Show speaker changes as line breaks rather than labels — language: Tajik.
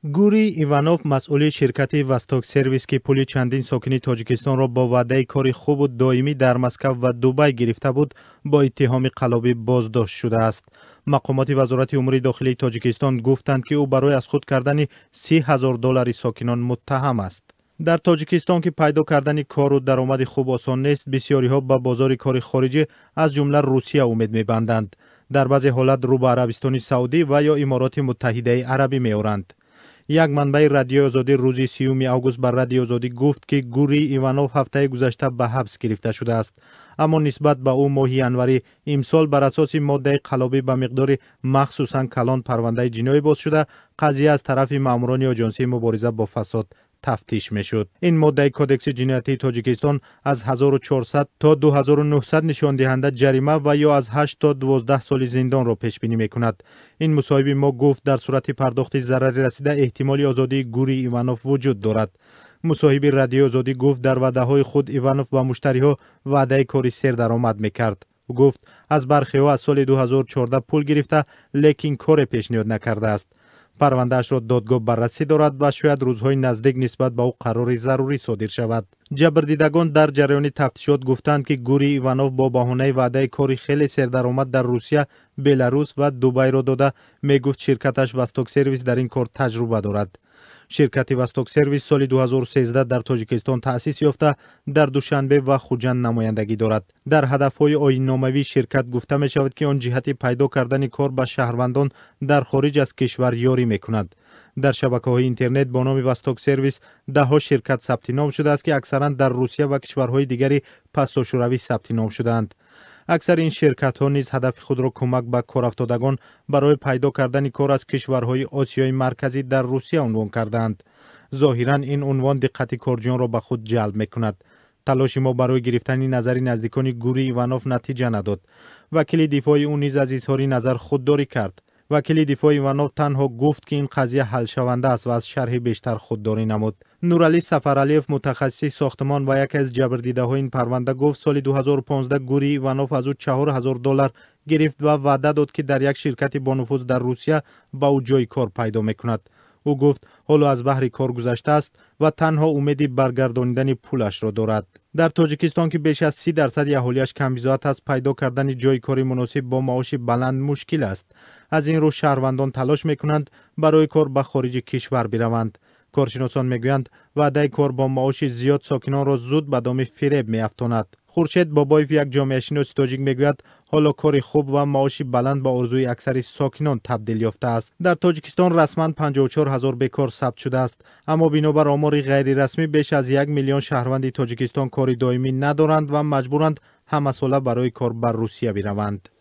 Гурий Иванов, масъули ширкати Восток Сервис, ки пули чандин сокини Тоҷикистонро бо ваъдаи кори хубу доимӣ дар Москав ва Дубай гирифта буд, бо иттиҳоми қаллобӣ боздошт шудааст. Мақомоти Вазорати умури дохилии Тоҷикистон гуфтанд, ки ӯ барои аз худ кардани 30 000 доллари сокинон муттаҳам аст. Дар Тоҷикистон, ки пайдо кардани кору даромади хуб осон нест, бисёриҳо ба бозори кори хориҷӣ, аз ҷумла Русия, умед мебанданд. Дар баъзе ҳолат рӯ ба Арабистони Саудӣ ва ё Имороти Муттаҳидаи Арабӣ меоранд. Як манбаи Радиои Озодӣ рӯзи 30 август ба Радиои Озодӣ гуфт, ки Гурий Иванов ҳафтаи гузашта ба ҳабс гирифта шудааст, аммо нисбат ба ӯ моҳи январи имсол бар асоси моддаи қаллобӣ ба миқдори махсусан калон парвандаи ҷиноӣ боз шуда, қазия аз тарафи маъмурони Оҷонсии мубориза бо фасод тафтиш мешуд. Ин моддаи Кодекси ҷиноятии Тоҷикистон аз 1400 то 2900 нишондиҳанда ҷарима ва ё аз 8 то 12 соли зиндонро пешбинӣ мекунад. Ин мусоҳиби мо гуфт, дар сурати пардохти зарари расида эҳтимоли озодии Гурий Иванов вуҷуд дорад. Мусоҳиби Радиои Озодӣ гуфт, дар ваъдаҳои худ Иванов ба муштариҳо ваъдаи кори сердаромад мекард. Гуфт, аз бархеҳо аз соли 2014 пул гирифта, лекин коре пешниҳод накардааст. Парвандаашро додгоҳ баррасӣ дорад ва шояд рӯзҳои наздик нисбат ба ӯ қарори зарурӣ содир шавад. Ҷабрдидагон дар ҷараёни тафтишот гуфтанд, ки Гурий Иванов бо баҳонаи ваъдаи кори хеле сердаромад дар Русия, Беларус ва Дубайро дода, мегуфт, ширкаташ Восток Сервис дар ин кор таҷруба дорад. Ширкати Восток Сервис соли 2013 дар Тоҷикистон таъсис ёфта, дар Душанбе ва Хуҷанд намояндагӣ дорад. Дар ҳадафҳои оинномавии ширкат гуфта мешавад, ки он ҷиҳати пайдо кардани кор ба шаҳрвандон дар хориҷ аз кишвар ёрӣ мекунад. Дар шабакаҳои интернет бо номи Восток Сервис даҳҳо ширкат сабти ном шудааст, ки аксаран дар Русия ва кишварҳои дигари пасошӯравӣ сабти ном шудаанд. Аксари ин ширкатҳо низ ҳадафи худро кӯмак ба корафтодагон барои пайдо кардани кор аз кишварҳои Осиёи Марказӣ дар Русия унвон кардаанд. Зоҳиран, ин унвон диққати корҷиёнро ба худ ҷалб мекунад. Талоши мо барои гирифтани назари наздикони Гурий Иванов натиҷа надод. Вакили дифои ӯ низ аз изҳори назар худдорӣ кард. Вакили дифои Иванов танҳо гуфт, ки ин қазия ҳалшаванда аст, ва аз шарҳи бештар худдорӣ намуд. Нуралӣ Сафаралиев, мутахассиси сохтмон ва яке аз ҷабрдидаҳои ин парванда, гуфт, соли 2015 Гурий Иванов аз ӯ 4000 доллар гирифт ва ваъда дод, ки дар як ширкати бонуфуз дар Русия ба ӯ ҷои кор пайдо мекунад. Ӯ гуфт, ҳоло аз баҳри кор гузаштааст ва танҳо умеди баргардонидани пулашро дорад. Дар Тоҷикистон, ки беш аз 30 дарсади аҳолиаш камбизоат аст, пайдо кардани ҷои кори муносиб бо маоши баланд мушкил аст. Аз ин рӯ шаҳрвандон талош мекунанд барои кор ба хориҷи кишвар бираванд. Коршиносон мегӯянд, ваъдаи кор бо маоши зиёд сокинонро зуд ба доми фиреб меафтонад. Хуршед Бобоев, як ҷомеашиноси тоҷик, мегӯяд, ҳоло кори хуб ва маоши баланд ба орзуи аксари сокинон табдил ёфтааст. Дар Тоҷикистон расман 54 ҳазор бекор сабт шудааст, аммо бинобар омори ғайрирасмӣ беш аз 1 миллион шаҳрванди Тоҷикистон кори доимӣ надоранд ва маҷбуранд ҳамасола барои кор ба Русия бираванд.